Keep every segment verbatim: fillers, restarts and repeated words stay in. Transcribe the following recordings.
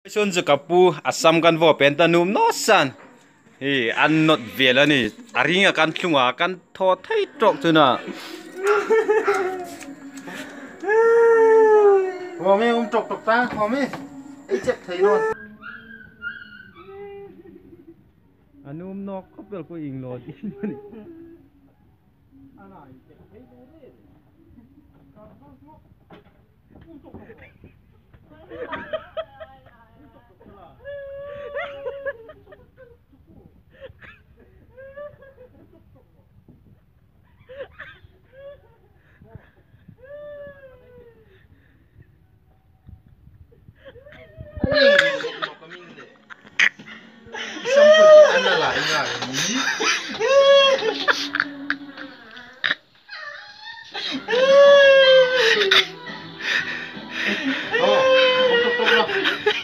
Sun chu ka pu a sam kan vaw pêng ta nuom naw san. Hi, an nawt vel a nih. A ringa kan tlung a, kan thaw thei tawk chu a. Khawm ei um tawk tawk ta, khawm ei. Ei chep thei naw. A nuom nawk khawp el, ko ieng lo ding a nih.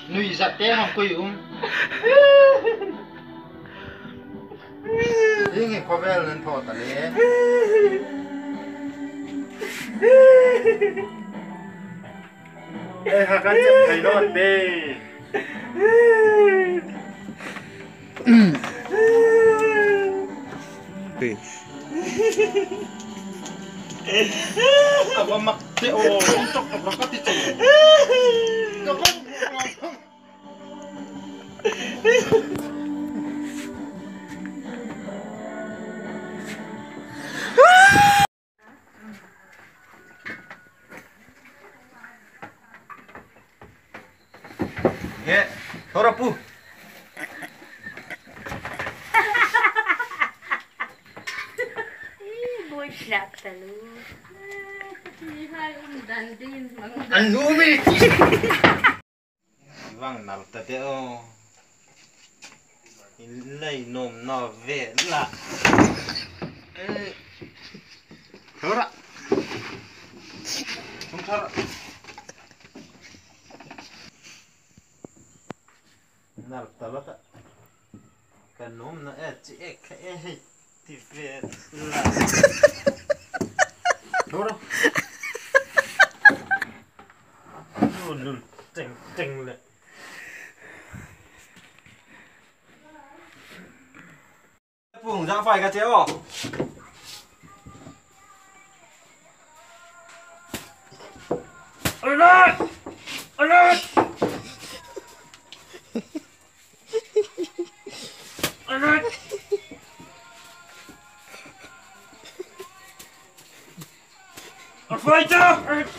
Nuizat te hang koi um. Ding hi khawvel nan thaw ta le. Ei, ha kan chep thei naw te. Ka va mak te o, tok tok ka ti che. He, thora pu. Ih, boi hlak ta lo. An nu mi. Vang nal ta de o. In lei nuom naw ve la. Eh. Thora. Hung thora. Nal ta la ta. Ka nuom naw e, chi e, ka e hei. Ti ve la. Thora. Lul lul teng teng le. Pung, zang fai ka che o. Alert! Alert! Alert! Alert!